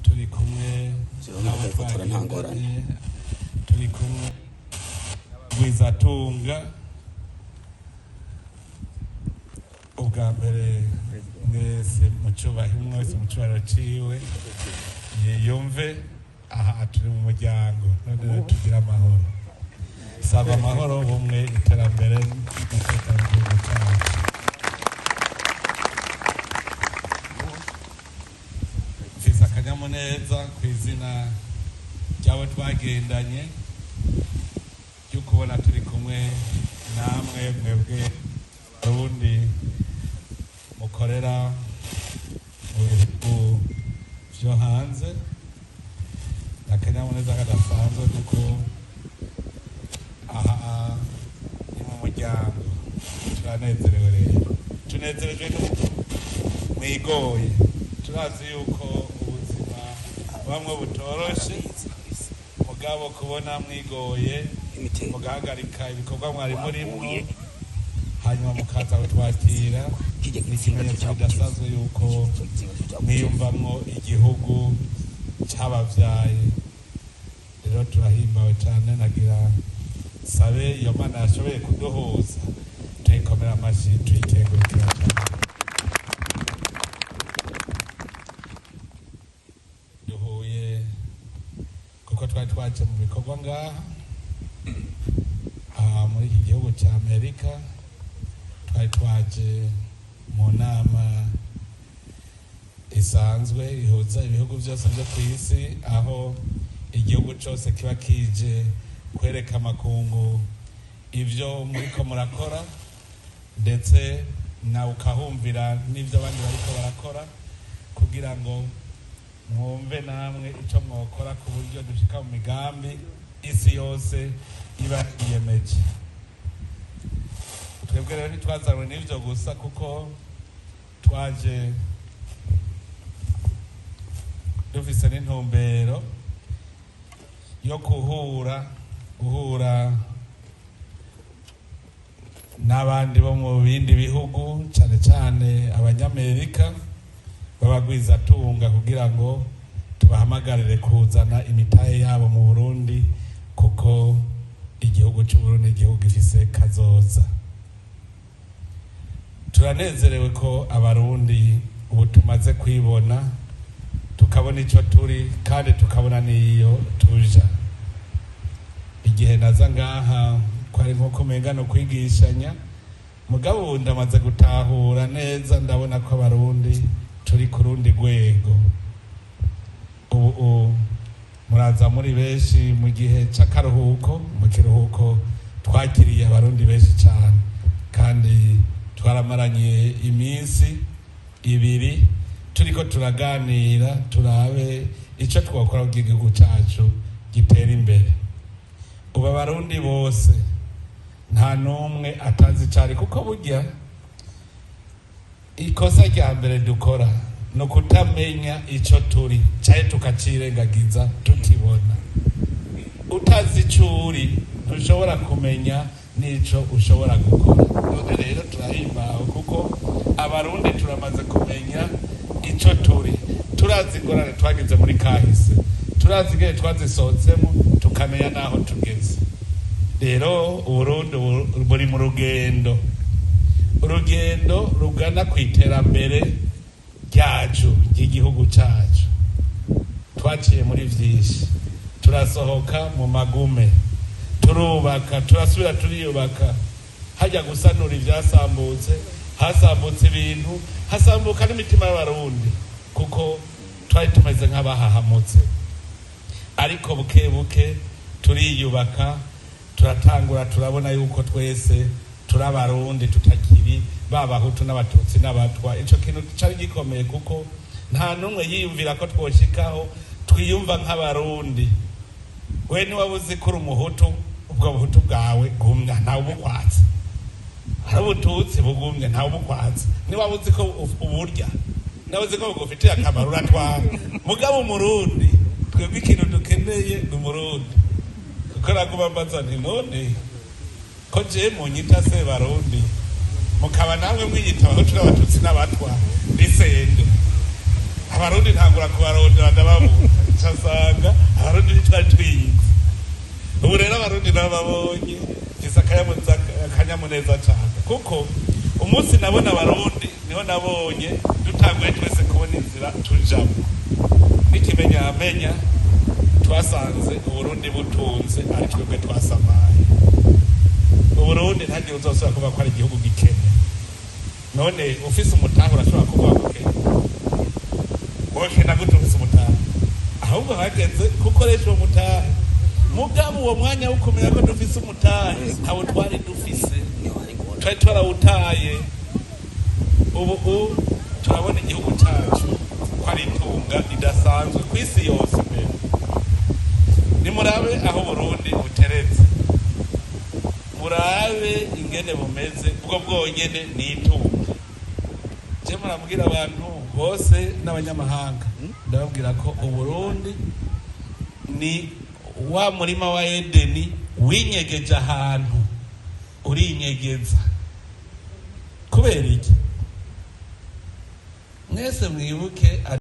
Turi kumwe Jewe n'abo nakayifotora nta ngorane. twagendanye, turi kumwe n'abagwizatunga. Ubwa mbere mwese mucyubahiro, umwe wese mu cyubahiro ciwe yiyumve. Aha turi mu muryango, none rero tugira amahoro, saba amahoro, ubumwe, iterambere n'umutekano w'igihugu cyacu. Mfise akanyamuneza ku izina ry'abo twagendanye ryo kubona turi kumwe namwe mwebwe Abarundi mukorera mu bihugu vyo hanze. Akanyamuneza kadasanzwe kuko aha ni mu muryango. Turanezerewe rero, tunezerejwe n'uko mwigoye. Turazi yuko ubuzima bamwe butoroshe, mugabo kubona mwigoye mugahagarika ibikorwa mwari murimwo, hanyuma mukaza kutwakira, ni ikimenyetso kidasanzwe yuko mwiyumvamwo igihugu cyababyaye. Rero turahimbawe cyane. Nagira sabe iyo Mana yashoboye kuduhuza, tuyikomera amashyi, tuyikengurukira cyane. Duhuye kuko twari twaje mu bikorwa ngaha aha muri iki gihugu cya Amerika. Twari twaje mu nama isanzwe ihuza ibihugu byose byo ku isi, aho igihugu cyose kiba kije kwereka amakungu ibyo muriko murakora, ndetse nawe ukahumvira n'ibyo abandi bariko barakora, kugira ngo mwumve namwe icyo mwokora ku buryo dushika mu migambi isi yose iba yiyemeje. Twebwe rero ntitwazanywe n'ibyo gusa, kuko twaje dufise n'intumbero yo guhura n'abandi bo mu bindi bihugu, cyane cyane Abanyamerika b'abagwizatunga, kugira ngo tubahamagarire kuzana imitahe yabo mu Burundi, kuko igihugu cy'Uburundi igihugu gifise kazoza. Turanezerewe ko Abarundi ubu tumaze kwibona, tukabona icyo turi kandi tukabona n'iyo tuja. Igihe naza ngaha kwari nko kumenga no kwigishanya, mugabo ubu ndamaze gutahura neza, ndabona ko Abarundi turi ku rundi rwego. Ubu muraza muri benshi mu gihe c'akaruhuko. Mu kiruhuko twakiriye Abarundi benshi cyane, kandi twaramaranye iminsi 2 turiko turaganira, turabe ico twakora kugira igihugu cacu gitere imbere. Ubu Abarundi bose nta n'umwe atazi icari, kuko burya ikosa rya mbere dukora ni ukutamenya ico turi, caye tukacirengagiza tukibona. Utazi ico uri ntushobora kumenya n'ico ushobora gukora. None rero turahimbawe kuko Abarundi turamaze kumenya ico turi. Turazi ingorane twagize muri kahise, turazi ingene twazisohotsemo, tukamenya n'aho tugeze. Rero Uburundi buri mu rugendo, urugendo rugana ku iterambere ryacu, ry'igihugu cyacu. Twaciye muri byinshi, turasohoka mu magume, turubaka, turasubira turiyubaka. Hajya gusanura ibyasambutse, hasambutse ibintu, hasambuka n'imitima y'Abarundi, kuko twari tumeze nk'abahahamutse. Ariko buke buke turiyubaka, turatangura turabona yuko twese turi Abarundi, tutakiri b'Abahutu n'Abatutsi n'Abatwa. Ico kintu cari gikomeye, kuko nta n'umwe yiyumvira ko twoshikaho twiyumva nk'Abarundi. We niwaba uzi ko uri Umuhutu, ubwo buhutu bwawe gumya, ntawe ubukwatse. Hari Ubututsi, bugumye, ntawe ubukwatse. Niwaba uzi ko uburya, niwaba uzi ko bugufitiye akamaro, uratwara. Mugabo Umurundi, twebwe ikintu dukeneye ni Umurundi, kuko naguma mbaza nti: "None ko je munyita se Barundi, mukaba namwe mwiyita Abahutu n'Abatutsi n'Abatwa, ndisende?" Abarundi ntangura kubarondera, ndababura. Nsanga Abarundi ntitwari twiyizi. Ubu rero Abarundi nababonye, mfise akanyamuneza cane, kuko umunsi nabona Abarundi niho nabonye dutanguye twese kubona inzira tujamwo. N'ikimenyamenya, twasanze Uburundi butunze, ari twebwe twasamaye. Uburundi ntagire uzosubira kuvuga ko ari igihugu gikene. None ufise umutahe urashobora kuvuga ngo ukene? Wokena gute ufise umutahe? Ahubwo hageze kukoresha uwo mutahe. Mugabo uwo mwanya wo kumenya ko dufise umutahe ntawo twari dufise, twari twarawutaye. Ubu turabona igihugu cacu ko ari itunga ridasanzwe ku isi yose. Mbere nimurabe aho Burundi buteretse, murabe ingene bumeze, ubwo bwonyene ni itunga. Je murabwira abantu bose n'abanyamahanga, ndababwira ko Uburundi ni wa murima wa Edeni winyegeje ahantu, urinyegeza. Kubera iki? Mwese mwibuke.